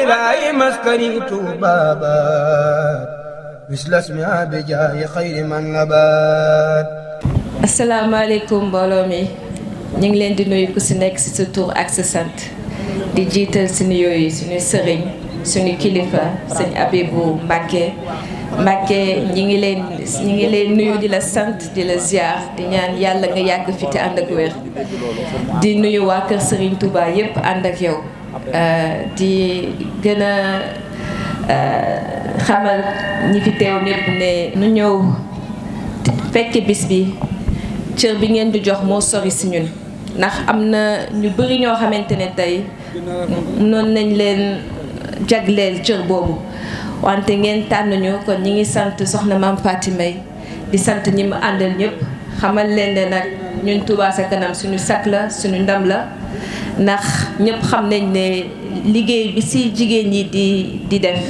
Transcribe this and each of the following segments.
وجعل مسكني بابات مثل اسمها بجاه خير من نبات. asalaamaaleykum mbooloo mi ñu ngi leen di nuyu ku si nekk si sa tur ak sa sant di jiital si nuyoo yi suñu sëriñ suñu kilifa sëñ Abibu Mbàkke ñi ngi leen nuyu di la sant di la ziar di ñaan yàlla nga yàgg fi te ànd ak wér di nuyu waa kër Serigne Touba yépp ànd ak yow di gën a xamal ñi fi teew ñépp ne nu ñëw fekke bis bi cër bi ngeen di jox moo sori si ñun ndax am na ñu bari ñoo xamante ne tey noonu nañ leen jagleel cër boobu wante ngeen tànn ñu kon ñi ngi sant soxna Maam Fatima di sant ñi mu àndal ñëpp xamal leen ne nag ñun Touba ca kanam suñu sak la suñu ndam la ndax ñëpp xam nañ ne liggéey bi ci jigéen ñi di def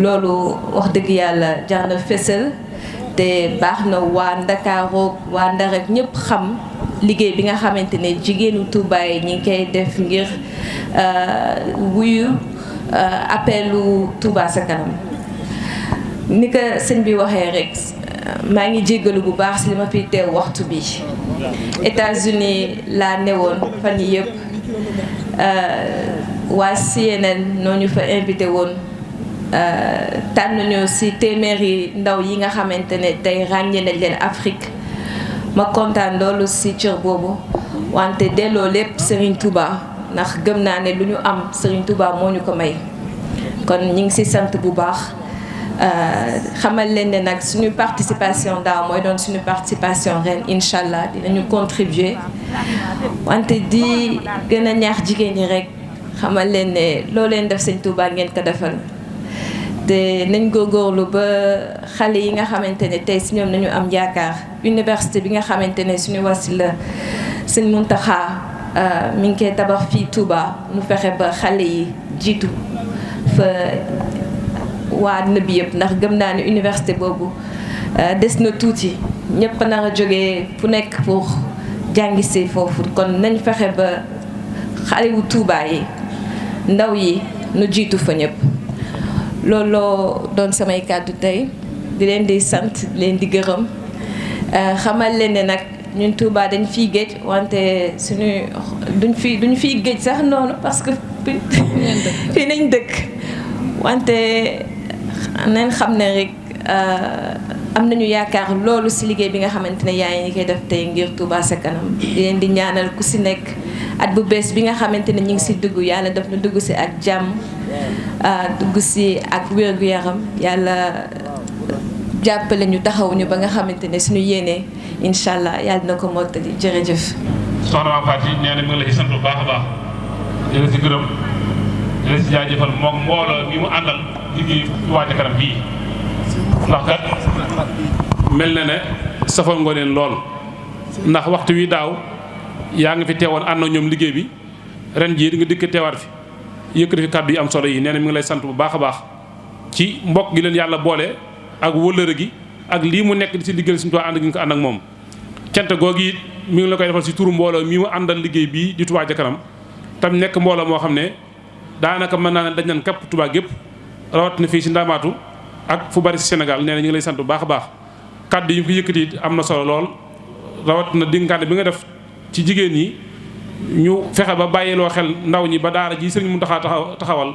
loolu wax dëgg yàlla jar na fésal te baax na waa Ndakaaru waa Ndar ak ñëpp xam liggéey bi nga xamante ne jigéenu Touba yi ñi ngi koy def ngir wuyu appelu Touba ca kanam ni ko sëñ bi waxee rek maa ngi jéggalu bu baax si li ma fi teew waxtu bi États-Unis laa newoon fan yi yëpp waa CNN noonu fa invité woon tànn ñu si téeméeri ndaw yi nga xamante ne tey ràññee nañ leen Afrique ma kontaan loolu si cër boobu wante delloo lépp Serigne Touba ndax gëm naa ne lu ñu am Serigne Touba moo ñu ko may kon ñu ngi ci sant bu baax xamal leen ne nag suñu participation daaw mooy doon suñu participation ren incha allah dinañu contribuer wante di gën a ñaax jigéen ñi rek xamal leen ne loo leen def Serigne Touba ngeen ko defal te nañ góorgóorlu ba xale yi nga xamante ne tey si ñoom nañu am yaakaar université bi nga xamante ne suñu wasila Sëñ Muntaxa mi ngi koy tabax fii Touba nu fexe ba xale yi jiitu fa waa àddina bi yëpp ndax gëm naa ne université boobu des na tuuti ñëpp nar a jógee fu nekk pour jàngi si foofu kon nañ fexe ba xale wu Touba yi ndaw yi nu jiitu fa ñëpp looloo doon samay kàddu tey di leen di sant di leen di gërëm xamal leen ne nag ñun Touba dañ fiy géej wante suñu duñ fiy géej sax noonu parce que fii nañ dëkk wante nañ xam ne rek am nañu yaakaar loolu ci liggéey bi nga xamante ne yaa ngi koy def tey ngir Touba ca kanam di leen di ñaanal ku ci nekk at bu bees bi nga xamante ne ñu ngi ci dugg yàlla daf na dugg ci ak jàmm dugg ci ak wér-gu-yaram yàlla jàppale ñu taxawuñu ba nga xamante ne suñu yéenee incha allah yàlla na ko mottali jërëjëf. soxna Maam Faty nee na mi ngi la ci sant bu baax a baax di la ci gërëm di la ci jaajëfal moom mbooloo mi mu àndal liggéey Touba ca kanam bii ndax kat mel na ne safal nga leen lool ndax waxtu wi daaw yaa ngi fi teewoon ànd na ñoom liggéey bi ren jii nga dikk teewaat fi yëkkati fi kàddu yi am solo yi nee na mi ngi lay sant bu baax a baax ci mbokk gi leen yàlla boole ak wëllëre gi ak lii mu nekk di ci liggéeyal Sëriñ Tuubaa ànd gi nga ko ànd ak moom cant googu it mi ngi la koy defal ci turu mbooloo mii mu àndal liggéey bii di Touba ca kanam tam nekk mbooloo moo xam ne daanaka mën naa ne dañ naan kapp Touba gépp rawat na fii ci Ndamaatu ak fu bari ci Sénégal nee na ñu ngi lay sant bu baax a baax kàddu yi ñu ko yëkkati it am na solo lool rawat na dénkaane bi nga def ci jigéen ñi ñu fexe ba bàyyiloo xel ndaw ñi ba daara ji Sëriñ Muntaxa taxawal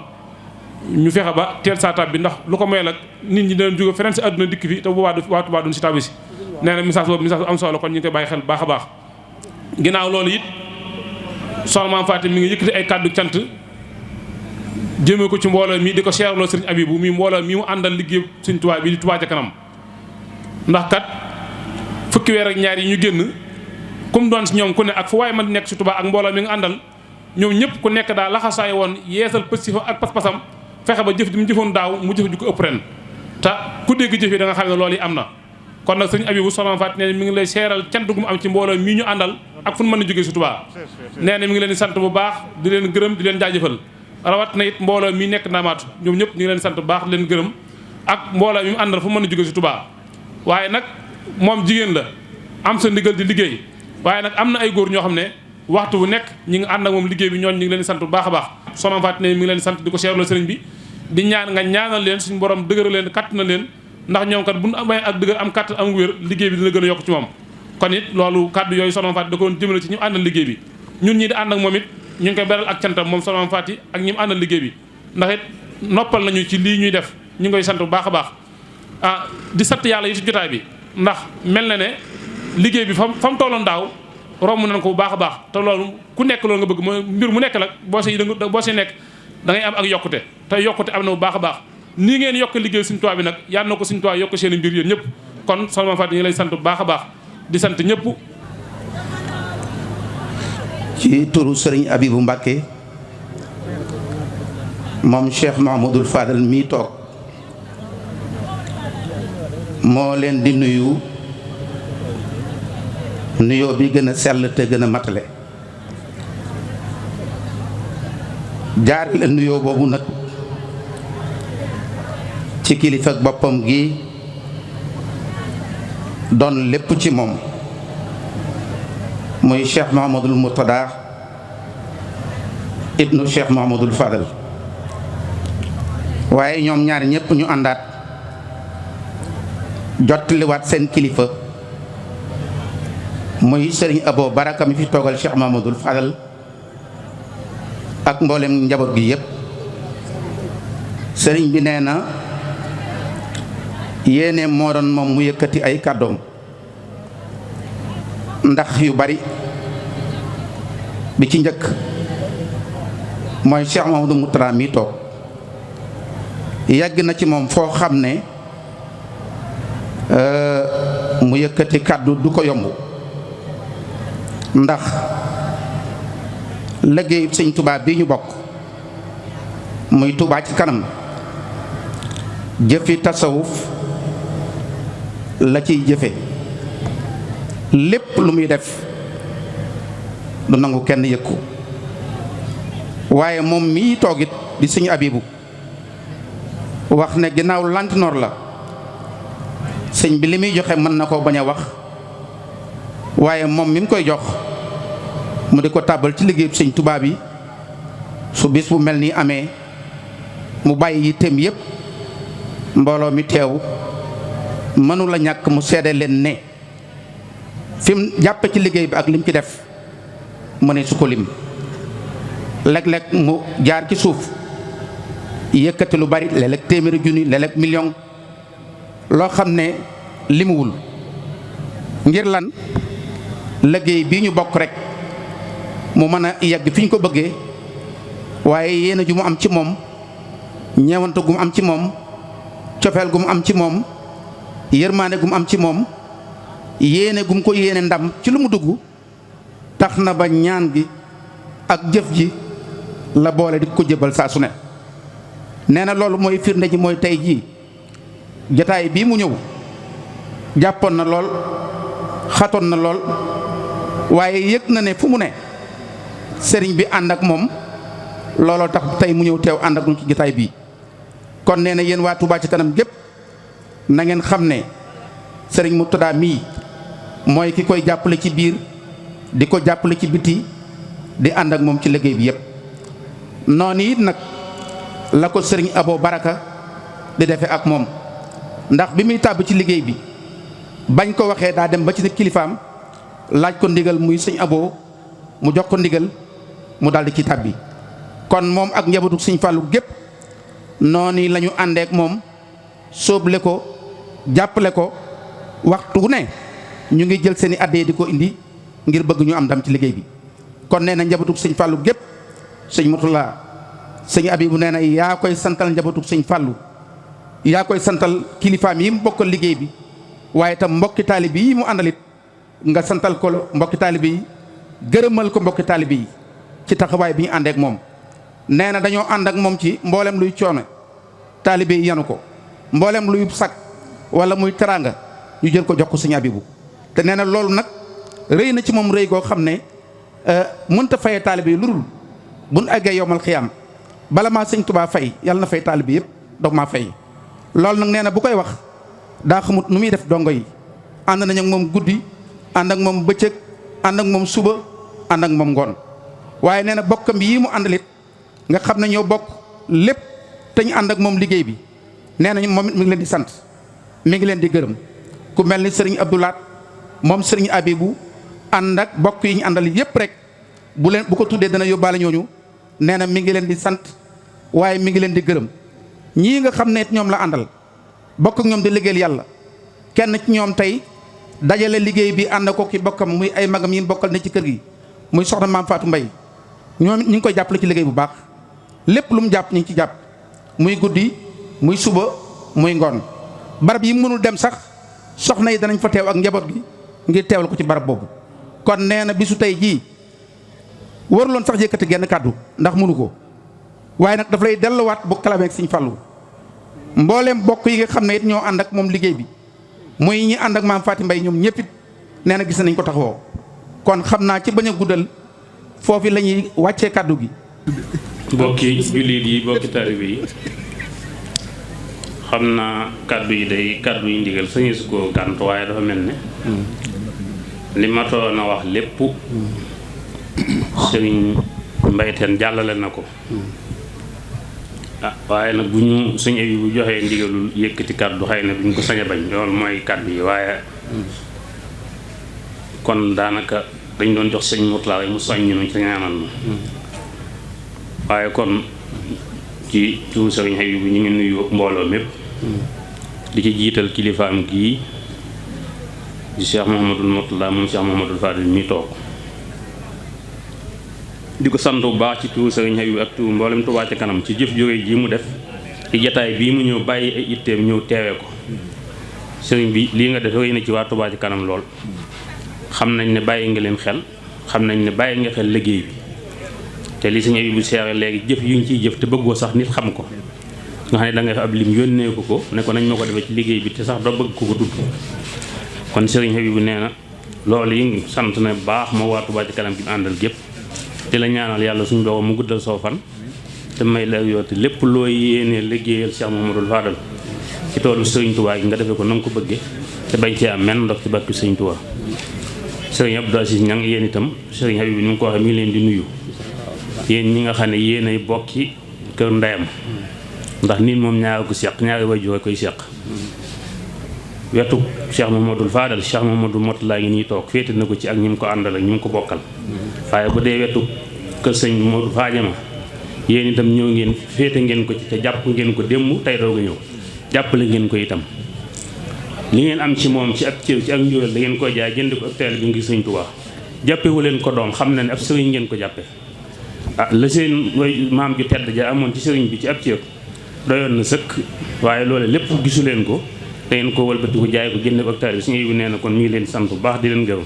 ñu fexe ba teel saa tab bi ndax lu ko may la nit ñi dana jóge feneen si àdduna dikk fi te bu waa Touba duñ si tabi si nee na message boobu message bu am solo kon ñu ngi koy bàyyi xel baax a baax ginnaaw loolu it soxna Maam Faty mi ngi yëkkati ay kàddu cant jëmee ko ci mbooloo mii di ko seerloo Sëriñ Abibu mi mbooloo mii mu àndal liggéey Sëriñ Touba bi di Touba ca kanam ndax kat fukki weer ak ñaar yi ñu génn comme doon si ñoom ku ne ak fu waaye man nekk si Touba ak mbooloo mi nga àndal ñoom ñëpp ku nekk daal laxasaay woon yeesal pëstifam ak pas-pasam fexe ba jëf di mu jëfoon daaw mu jëf ju ko ëpp ren te ku dégg jëf yi da nga xam ne loolu yi am na kon nag Sëriñ Abibu soxna Maam Faty nee na mi ngi lay seeral cant gu mu am ci mbooloo mii ñu àndal ak fu nu mën a jógee si Touba nee na mi ngi leen di sant bu baax di leen gërëm di leen jaajëfal rawat na it mbooloo mi nekk Ndamaatu ñoom ñëpp ñu ngi leen sant bu baax di leen gërëm ak mbooloo mi mu àndal fu mën a jógee si Touba waaye nag moom jigéen la am sa ndigal di liggéey waaye nag am na ay góor ñoo xam ne waxtu wu nekk ñi ngi ànd ak moom liggéey bi ñooñ ñi ngi leen di sant bu baax a baax soxna Faty ne mi ngi leen di sant di ko seerloo sëriñ bi di ñaan nga ñaanal leen suñu borom dëgëral leen katt na leen ndax ñoom kat bu ñu amee ak dëgër am katt am wér liggéey bi dina gën a yokk ci moom kon it loolu kaddu yooyu soxna Faty da ko doon jëmale ci ñu àndal liggéey bi ñun ñi di ànd ak moom it ñu ngi koy beral ak cantam moom soxna Faty ak ñi mu àndal liggéey bi ndax it noppal nañu ci lii ñuy def ñu ngi koy sant bu baax a baax di sant yàlla yi ci jotaay bi ndax mel na ne liggéey bi fa mu tolloon daaw romb nañ ko bu baax a baax te loolu ku nekk loolu nga bëgg mooy mbir mu nekk nag boo si nekk da ngay am ak yokkute te yokkute am na bu baax a baax nii ngeen yokk liggéey Sëriñ Tuubaa bi nag yàlla na ko Sëriñ Tuubaa yokk seen mbir yéen ñëpp kon soxna Faty ñu ngi lay sant bu baax a baax di sant ñëpp. ci turu Serigne Abibou Mbacké moom Cheikh Mahmoudou Fadal mii toog moo leen di nuyu nuyoo bi gën a sell te gën a matale jaarale nuyoo boobu nag ci kilifa ak boppam gi doon lépp ci moom muy Cheikh Mahamadul Murtada ibnu Cheikh Mahamadul Fadal waaye ñoom ñaar ñëpp ñu àndaat jottaliwaat seen kilifa muy sëriñ Abo Baraka mi fi toogal Cheikh Mahamadul Fadal ak mboolem njaboot gi yëpp sëriñ bi nee na yéene moo doon moom mu yëkkati ay kàddoom ndax yu bari bi ci njëkk mooy Cheikh Mahamadou Moutara mi toog yàgg na ci moom foo xam ne mu yëkkati kàddu du ko yomb ndax liggéeyu Sëñ Tuubaa bi ñu bokk muy Tuubaa ci kanam jëfi tasawuf la ciy jëfe lépp lu muy def du nangu kenn yëkku waaye moom mii toogit di Sëñ Abibu wax ne ginnaaw lantinoor la sëñ bi li muy joxe mën na ko bañ a wax waaye moom mi mu koy jox mu di ko tàbbal ci liggéeyu Sëñ Tuubaa bi su bis bu mel nii amee mu bàyyi yitteem yépp mbooloo mi teew mënu la ñàkk mu seede leen ne fi mu jàppe ci liggéey bi ak lim ci def mu ne su ko lim léeg-léeg mu jaar ci suuf yëkkati lu bari léeg-léeg téeméeri junni léeg-léeg million loo xam ne limuwul ngir lan liggéey bii ñu bokk rek mu mën a yegg fi ñu ko bëggee waaye yéena ju mu am ci moom ñeewante gu mu am ci moom cofeel gu mu am ci moom yërmaande gu mu am ci moom yéene gu mu ko yéene ndam ci lu mu dugg tax na ba ñaan gi ak jëf ji la boole di ko jëbal saa su ne nee na loolu mooy firnde ji mooy tey jii jotaay bii mu ñëw jàppoon na lool xatoon na lool waaye yëg na ne fu mu ne sëriñ bi ànd ak moom looloo tax tey mu ñëw teew ànd ak ñu ci jotaay bii kon nee na yéen waa Touba ci kanam gépp na ngeen xam ne sëriñ Murtada mii mooy ki koy jàppale ci biir di ko jàppale ci biti di ànd ak moom ci liggéey bi yépp noonu it nag la ko sëriñ Abo Baraka di defe ak moom ndax bi muy tàbb ci liggéey bi bañ ko waxee daa dem ba ci kilifaam laaj ko ndigal muy sëñ Abo mu jox ko ndigal mu daldi ci tàbbi kon moom ak njabootu sëñ Fàllu gépp noonu la ñu àndeek moom sóoble ko jàppale ko waxtu wu ne ñu ngi jël seeni àddee di ko indi ngir bëgg ñu am ndam ci liggéey bi kon nee na njabootu sëñ Fàllu gépp sëñ Murtala sëñ Abibu nee na yaa koy santal njabootu sëñ Fàllu yaa koy santal kilifaam yi mu bokkal liggéey bi waaye itam mbokki taalibe yi mu àndalit nga santal ko mbokki taalibe yi gërëmal ko mbokki taalibe yi ci taxawaay bi ñu àndeek moom nee na dañoo ànd ak moom ci mboolem luy coono taalibe yi yanu ko mboolem luy sag wala muy teraanga ñu jël ko jox ko sëñ Abibu te nee na loolu nag rëy na ci moom rëy goo xam ne mënta fayee taalibe yi lu dul buñ àggee yowmal xiyaam bala maa sëñ Tuubaa fay yàlla na fay taalibe yëpp dog maa fay loolu nag nee na bu koy wax daa xamut nu muy def dongo yi ànd nañ ak moom guddi ànd ak moom bëccëg ànd ak moom suba ànd ak moom ngoon waaye nee na bokkam yii mu àndalit nga xam ne ñoo bokk lépp te ñu ànd ak moom liggéey bi nee na moom mi ngi leen di sant mi ngi leen di gërëm ku mel ni sëriñ Abdoulaat moom sëriñ Abibu ànd ak bokk yi ñu àndal yépp rek bu ko tuddee dana yóbbaale ñooñu nee na mi ngi leen di sant waaye mi ngi leen di gërëm ñii nga xam ne ñoom la àndal bokk ak ñoom di liggéeyal yàlla kenn ci ñoom tey dajale liggéey bi ànd ko ki bokkam muy ay magam yi bokkal ne ci kër gi muy soxna maam Fatou Mbaye ñoom ñu ngi koy jàppale ci liggéey bu baax lépp lu mu jàpp ñu ngi ci jàpp muy guddi muy suba muy ngoon barab yi mënul dem sax soxna yi danañ fa teew ak njaboot gi ngir teewal ko ci barab boobu kon nee na bisu tey jii waruloon sax yëkkati genn kàddu ndax mënu ko waaye nag daf lay delluwaat bu kalameeg Sëñ Fallu mbooleem bokk yi nga xam ne it ñoo ànd ak moom liggéey bi muy ñi ànd ak maam Fatou Mbaye ñoom ñëpp it nee na gis nañ ko taxawoo kon xam naa ci bañ a guddal foofu la ñuy wàccee kàddu gi. bokki jullit yi bokki taalibe yi xam naa kàddu yi day kàddu yi ndigal sañu su ko gànt waaye dafa mel ne li ma toon a wax lépp sëriñ Mbaye Tène jàllale na ko waaye nag bu ñu suñu yi bu joxee ndigalul yëkkati kàddu xëy na bu ñu ko sañ a bañ loolu mooy kàddu yi waaye kon daanaka dañ doon jox sëñ Mourtala rek mu soññ ñu ci ñaanal na waaye kon ci turu sëriñ Habib bi ñu ngi nuyu mbooloo mépp di ci jiital kilifaam gii di Cheikh Mouhamadul Mourtala moom Cheikh Mouhamadul Fadil mi toog di ko sant bu baax ci turu sëriñ Habib ak turu mboolem Touba Ca Kanam ci jëf jóge ji mu def ci jataay bii mu ñëw bàyyi ay itteem ñëw teewee ko sëriñ bi lii nga def rëy na ci waa Touba Ca Kanam lool xam nañ ne bàyyi nga leen xel xam nañ ne bàyyi nga xel liggéey bi te li sëriñ Habib bu seere léegi jëf yu ñu ciy jëf te bëggoo sax nit xam ko nga xam ne da ngay fa ab lim yónnee ko ne ko nañ ma ko defee ci liggéey bi te sax doo bëgg ko tudd kon sëriñ Habib bu nee na loolu yi sant na baax moo waa Touba Ca Kanam gi mu àndal gépp te la ñaanal yàlla suñu doom mu guddal soo fan te may la yooti lépp looy yéenee liggéeyal Cheikh Mouhamadoul Fadal ci toolu sëriñ Touba gi nga defee ko na nga ko bëggee te bañ cee am menn ndox ci barke sëriñ Touba sëriñ Abdou Aziz ñang yéen itam sëriñ Habib bi ni mu ko waxee mi ngi leen di nuyu yéen ñi nga xam ne yéenay bokki kër ndeyam ndax nit moom ñaari ko seq ñaari waajur koy seq wetu Cheikh Mouhamadoul Fadal Cheikh Mouhamadoul Mourtala ngi nii toog féete na ko ci ak ñi mu ko àndal ak ñi mu ko bokkal waaye bu dee wetu kër sëñ Modou Fadiama yéen itam ñëw ngeen féete ngeen ko ci te jàpp ngeen ko démb tey doog a ñëw jàppale ngeen ko itam li ngeen am ci moom ci ak cër ci ak njuréel da ngeen koy jaay jënd ko ak teel bi ngir sëñ Tuubaa jàppewu leen ko doom xam na ne ab sëriñ ngeen ko jàppe la seen maam ju tedd ja amoon ci sëriñ bi ci ab cër doyoon na sëkk waaye loolu lépp gisu leen ko da ngeen ko wëlbatiku jaay ko jënd ko ak teel bi suñu nee na kon mi ngi leen sant bu baax di leen gërëm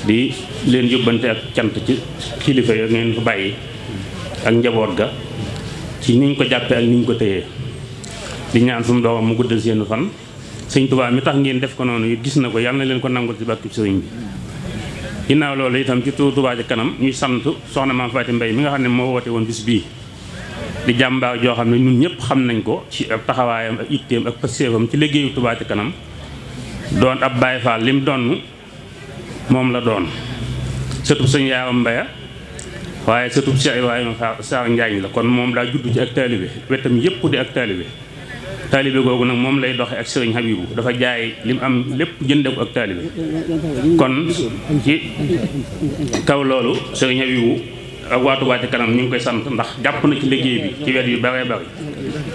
di leen yóbbante ak cant ci kilifa yo ngeen fa bàyyi ak njaboot ga ci niñ ko jàppee ak niñ ko téyee di ñaan suñu doomam mu guddal seenu fan sëñ Tuubaa mi tax ngeen def ko noonu it gis na ko yàlla na leen ko nangul ci barke sëriñ bi ginnaaw loolu itam ci turu Touba Ca Kanam ñuy sant soxna Maam Fatou Mbaye mi nga xam ne moo woote woon bis bii di jàmbaar joo xam ne ñun ñëpp xam nañ ko ci ab taxawaayam ak itteem ak pastéefam ci liggéeyu Touba Ca Kanam doon ab Baay Faal lim doon moom la doon sëtub sëñ Yaaram Mbaya waaye sëtub Cheikh Ibrahima Sarr Njaañ la kon moom daa judd ci ak taalibe wetam yëpp di ak taalibe googu nag moom lay doxe ak sëriñ Habibu dafa jaay lim am lépp jënde ko ak taalibe kon ci kaw loolu sëriñ Habibu ak waa Touba Ca Kanam ñu ngi koy sant ndax jàpp na ci liggéey bi ci wet yu bare bari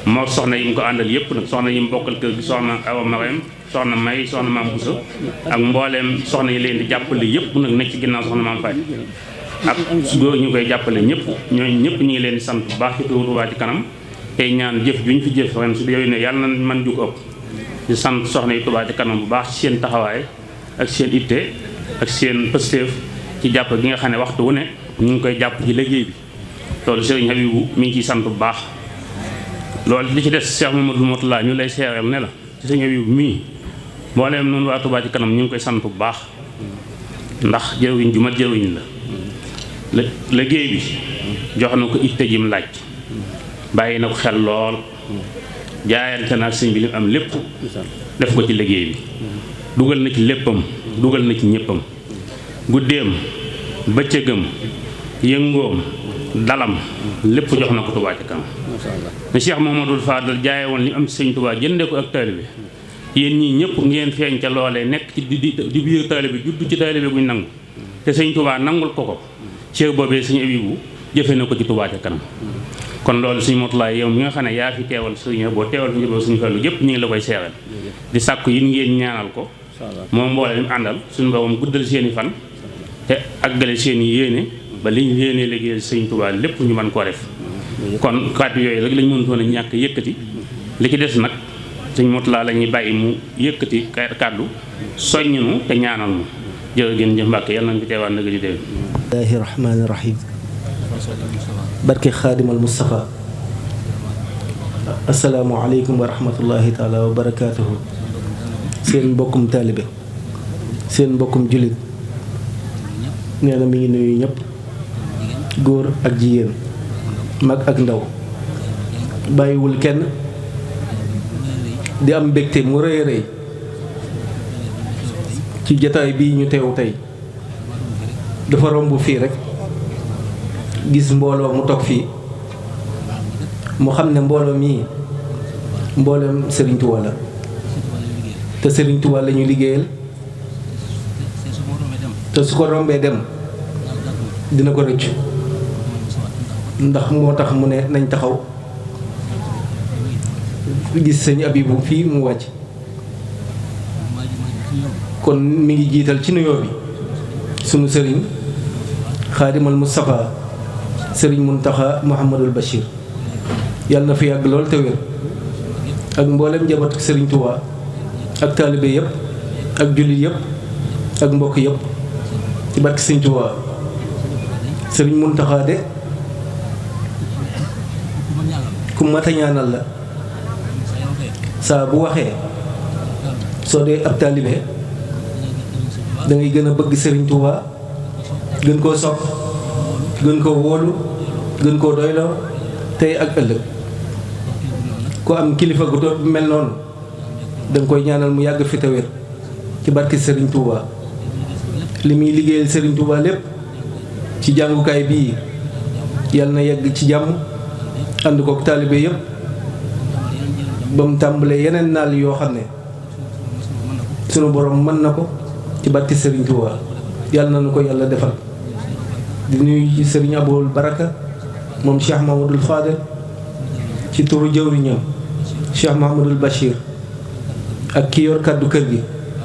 moo soxna yi mu ko àndal yëpp nag soxna yi mu bokkal kër gi soxna Awa Marème soxna May soxna Maam Bousso ak mbooleem soxna yi leen di jàppale yëpp nag nekk ci ginnaaw soxna Maam Faty ak góor ñu koy jàppale ñëpp ñooñu ñëpp ñu ngi leen di sant bu baax ci turu Touba Ca Kanam tey ñaan jëf ju ñu fi jëf ren su yooyu ne yàlla na man ju ko ëpp di sant soxna yi Touba Ca Kanam bu baax ci seen taxawaay ak seen itte ak seen pëstéef ci jàpp gi nga xam ne waxtu wu ne ñu ngi koy jàpp ci liggéey bi loolu Serigne Habibou mi ngi ciy sant bu baax loolu li ci des Cheikh Mouhamadoul Mourtala ñu lay seereel ne la ci Serigne Habibou mii mbooleem noonu waa Touba Ca Kanam ñu ngi koy sant bu baax ndax jëwriñ ju mat jëwriñ la liggéey bi jox na ko itte jim laaj bàyyi na ko xel lool jaayante na ak sëñ bi li am lépp def ko ci liggéey bi dugal na ci léppam dugal na ci ñëppam guddeem bëccëgam yëngoom dalam lépp jox na ko Touba Ca Kanam ne Cheikh Mouhamadul Fadal jaaye woon li am ci sëñ Touba jënde ko ak taalibe yéen ñii ñëpp ngeen feeñ ca loolee nekk ci di biir taalibe juddu ci taalibe guñ nangu te sëñ Touba nangul ko Cheikh boobee sëñ Abibu jëfe na ko ci Touba Ca Kanam kon loolu sëñ Motulaay yow mi nga xam ne yaa fi teewal sëñ boo teewal fi njëboo suñu Fallu yëpp ñu ngi la koy seewal di sàkku yi ngeen ñaanal ko moom mboole mi àndal suñu borom guddal seeni fan te àggale seeni yéene ba liñ yéene liggéeyal sëñ Touba lépp ñu mën koo def kon kàddu yooyu rek lañ mënutoon a ñàkk yëkkati li ci des nag sëñ Motulaa la ñuy bàyyi mu yëkkati kàddu soññunu te ñaanal nu jërë ngeen jëf Mbàkke yàlla nañ fi teewaat nag di déwén. Bismillaahi rahmaani rahiim. barke xaadimal Mustafa. asalaamu aleykum wa rahmatullahi taala wa barakaatuhu. seen mbokkum taalibe seen mbokkum jullit nee na mi ngi nuyu ñëpp góor ak jigéen mag ak ndaw bàyyiwul kenn di am mbégte mu rëy rëy ci jataay bii ñu teew tey dafa romb fii rekk gis mbooloo mu toog fii mu xam ne mbooloo mii mbooleem Sëriñ Tuubaa la te Sëriñ Tuubaa la ñu liggéeyal te su ko rombee dem dina ko rëcc ndax moo tax mu ne nañ taxaw gis sëñ Abibu fii mu wàcc kon mi ngi jiital ci nuyoo bi sunu sëriñ Xaadimal Mustafa sëriñ Muntaxa Muhammadul Bachir yàlla na fi yàgg lool te wér ak mboolem njaboot Sëriñ Tuubaa ak taalibe yëpp ak jullit yëpp ak mbokk yëpp ci barke Sëriñ Tuubaa sëriñ Muntaxa de ku mat a ñaanal la saa bu waxee soo dee ab taalibe da ngay gën a bëgg Sëriñ Tuubaa gën koo sopp gën koo wóolu gën koo doyloo tey ak ëllëg ku am kilifa gu doon mel noonu danga koy ñaanal mu yàgg fi te wér ci barki Sëriñ Tuubaa li muy liggéeyal Sëriñ Tuubaa lépp ci jàngukaay bii yàlla na yegg ci jàmm ànd kook taalibe yépp ba mu tàmbalee yeneen naal yoo xam ne sunu borom mën na ko ci barki Sëriñ Tuubaa yàlla na nu ko yàlla defal di nuyu Sëriñ Abul Baraka moom Cheikh Mahamadul Fadel ci turu jëwriñam Cheikh Mahamadul Bachir ak ki yor kàddu kër gi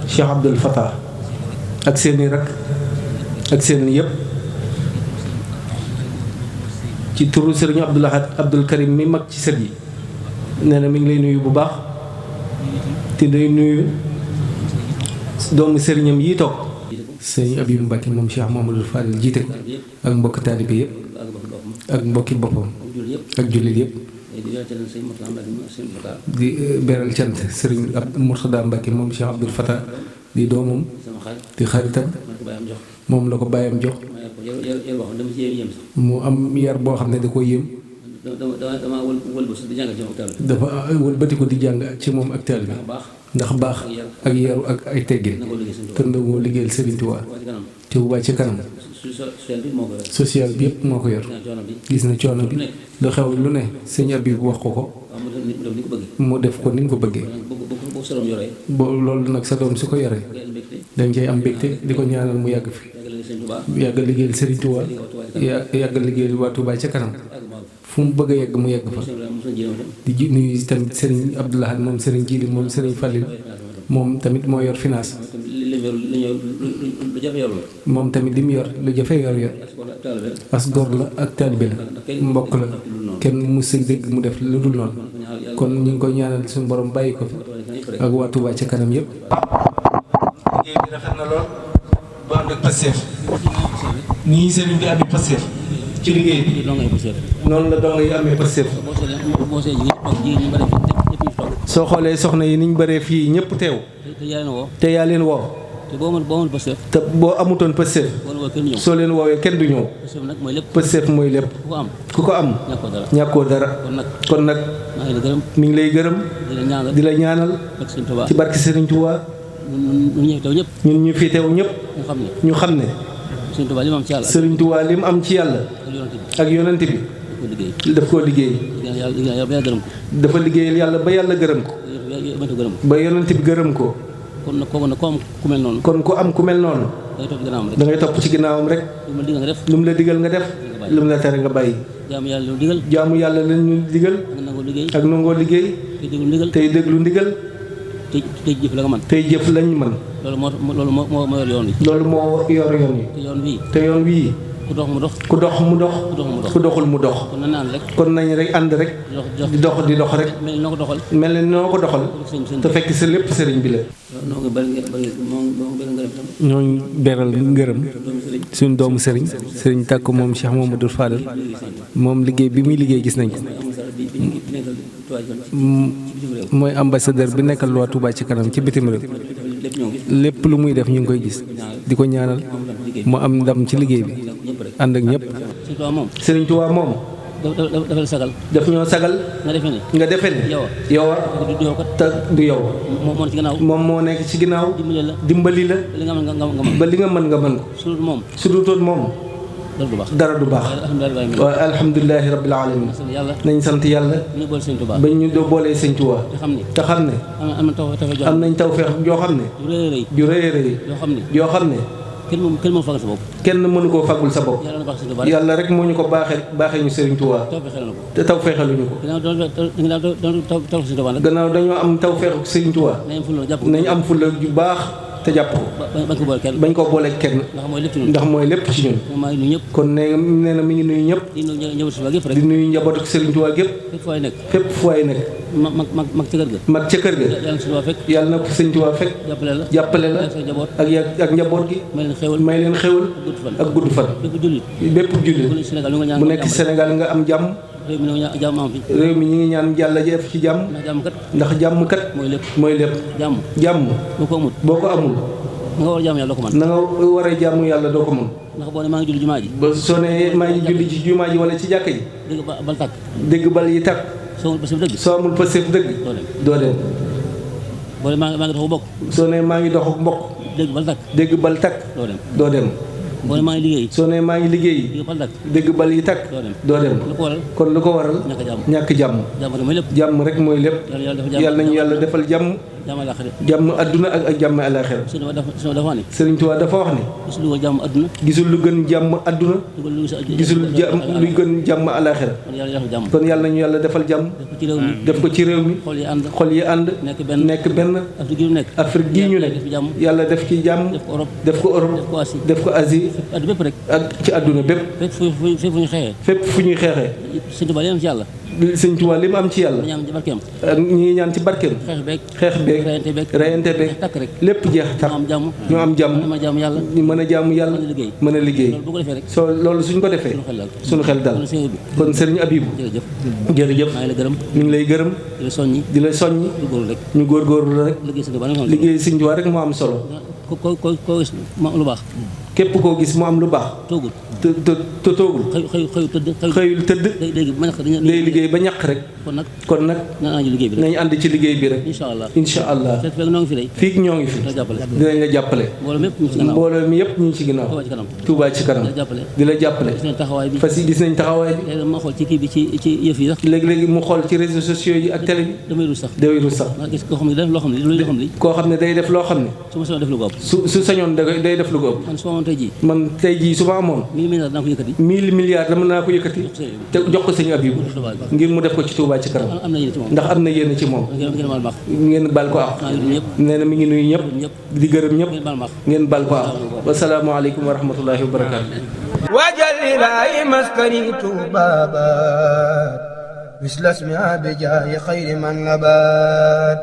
Cheikh Abdul Fatah ak seeni rak ak seen yëpp ci turu Sëriñ Abdul Ahad Abdul Karim mi mag ci sët yi nee na mi ngi lay nuyu bu baax te day nuyu doomu sëriñam yi toog sëñ Abibu Mbàkke moom Cheikh Mahamadul Fadel jiite ak mbokk taalibe yëpp ak mbokki boppam ak jullit yëpp di beral cant sëriñ Murtada Mbàkke moom Cheikh Abdul Fatah di doomam di xaritam moom la ko bàyyam jox mu am yar boo xam ne da ko yéem dafa wëlbati ko di jàng ci moom ak taalibe ndax baax ak yaru ak ay teggin te moo liggéeyal Sëriñ Tuubaa te Touba Ca Kanam social bi yëpp moo ko yor gis na coono bi lu xew lu ne sëñ Abib wax ko mu def ko ni mu ko bëggee boo loolu nag sa doom su ko yoree dañ cay am mbégte di ko ñaanal mu yàgg fi yàgg liggéeyal Sëriñ Tuubaa yàgg liggéeyal waa Touba Ca Kanam fu mu bëgg a yegg mu yegg fa di nuyu tamit Serigne Abdou Lahad moom Serigne Jili moom Serigne Fallil moom tamit moo yor finance moom tamit li mu yor lu jafe yor as gor la ak taalibe la mbokk la kenn mu sëg dégg mu def lu dul noonu kon ñu ngi koy ñaanal suñu borom bàyyi ko fi ak waa Touba Ca Kanam yëpp. liggéey bi rafet na lool ba ànd ak Pastef nii Serigne bi amee Pastef ci liggéey bi noonu la dong yi amee Pastef soo xoolee soxna yi niñ bëree fii ñëpp teew te yaa leen woo te boo amutoon Pastef soo leen woowee kenn du ñëw Pastef mooy lépp ku ko am ñàkkoo dara kon nag mi ngi lay gërëm di la ñaanal ci barke Serigne Touba ñun ñu fi teew ñëpp ñu xam ne Sëriñ Tuubaa li mu am ci yàlla. Sëriñ Tuubaa li mu am ci yàlla. ak yonent bi. daf koo liggéey. dafa liggéeyal yàlla ba yàlla gërëm ko. ba yonent bi gërëm ko. kon nag kooku nag ku am ku mel noonu. kon ku am ku mel noonu. da ngay topp ci ginnaawam rek. lu mu la digal nga def. lu mu la tere nga bàyyi. jaamu yàlla lu digal. jaamu yàlla la ñu digal. ak nangoo liggéey. tey déglu ndigal. tey jëf la nga mën. tey jëf lañ mën. loolu moo yor yoon wi. loolu moo yor yoon wi. te yoon wii. ku dox mu dox. ku dox mu dox. ku doxul mu dox. kon nañ rek. kon nañ rek ànd rek. di dox rek. mel ni noo ko doxal. mel ni noo ko doxal. te fekk sa lépp sëriñ bi la. ñooñu beral ngërëm suñ doomu sëriñ sëriñ tàkk moom Cheikh Mamadou Fadal moom liggéey bi muy liggéey gis nañ ko. mooy ambassadeur bi nekkal waa Touba ci kanam ci bitim réew. lépp lu muy def ñu ngi koy gis di ko ñaanal mu am ndam ci liggéey bi ànd ak ñëpp. Sëriñ Tuubaa moom. dafa la sagal. daf ñoo sagal. nga defe ne. yow te du yow. moom moo nekk ci ginnaaw. dimbali la. ba li nga mën nga mën ko. su dul toon moom. dara du baax. waaye alhamdulilahi rabbil alamin. nañ sant yàlla. ba ñu doo boolee Sëñ Tuubaa. te xam ne. am nañ tawfeex joo xam ne. ju rëy rëy. yoo xam ne. kenn mënu fagul sa bopp. kenn mënu koo fagul sa bopp. yàlla rek moo ñu ko baaxee ñu Sëriñ Tuubaa. te taw feexaluñu ko. gannaaw dañoo am taw feexu Sëriñ Tuubaa. nañ am fulla ju baax te jàpp ko. bañ ko booleeg kenn. ndax mooy lépp ci ñun. kon nee na mi ngi nuyu ñëpp. di nuyu njabootu Sëriñ Tuubaa gépp. fépp fu waay nekk. mag ca kër ga. mag ca kër ga. yàlla na ko Sëriñ Tuubaa fekk. jàppale la ak njaboot gi. may leen xéwal ak gudd fan. bépp jullit bu nekk Sénégal nga am jàmm. réew mi ñu ngi ñaan yàlla def ci jàmm. ndax jàmm kat mooy lépp. jàmm boo ko amul. na nga war a jàmm yàlla doo ko mën. ndax boo ne maa ngi julli jumaa ji. ba soo ne maa ngi julli ci jumaa ji wala ci jàkka ji. dégg bal yi tàkk. soo amul pësëf dëgg. doo dem. boo ne maa ngi dox mbokk. soo ne maa ngi dox mbokk. dégg bal tàkk. doo dem. boo ne maa ngi liggéey. soo ne maa ngi liggéey. dégg bal yi tàkk. doo dem. kon lu ko waral. ñàkk jàmm. jàmm rek mooy lépp. yàlla nañu yàlla defal jàmm. jàmm adduna ak jàmm alaxira. Sëriñ Tuubaa dafa wax ne. gisul lu gën jàmm adduna. gisul lu gën jàmm alaxira. kon yàlla nañu yàlla defal jàmm. def ko ci réew mi. xol yi ànd. nekk benn. Afrique gii ñu nekk. yàlla def ci jàmm. def ko Europe. def ko Asie. ak ci adduna bépp. fépp fu ñuy xeexee. Sëñ Tuubaa li mu am ci yàlla. ñu ngi ñaan ci barkeem. xeex beeg reyante beeg lépp jeex tax ñu am jàmm ñu mën a jaamu yàlla mën a liggéey soo loolu suñ ko defee suñu xel dal kon Sëriñ Abibu jërëjëf ñu ngi lay gërëm di la soññi ñu góorgóorlu rek liggéey Sëñ Tuubaa rek moo am solo koo gis lu baax képp koo gis mu am lu baax te toogul xëyul tëdd day liggéey ba ñaq rek kon nag nañ ànd ci liggéey bi rek incha allah fii ñoo ngi fi dinañ la jàppale mbooloo mi yëpp ñu ngi ci ginnaaw Touba ci kanam di la jàppale fas yi gis nañ taxawaay bi léegi-léegi mu xool ci réseaux sociaux yi ak télé bi damay rus sax koo xam ne day def loo xam ne su sañoon day def lu ko ëpp man tey jii su ma amoon 1000 milliards dama naa ko yëkkati te jox ko Sëñ Abibu ngir mu def ko ci Touba ci kanam ndax am na yéen ci moom ngeen bal ko ak nee na mi ngi nuyu ñëpp di gërëm ñëpp ngeen bal ko ak wasalaamu aleykum wa rahmatullahi wa barakaatu wajal ilaahi maskani tubabat mislasmi abijaahi xayri man nabat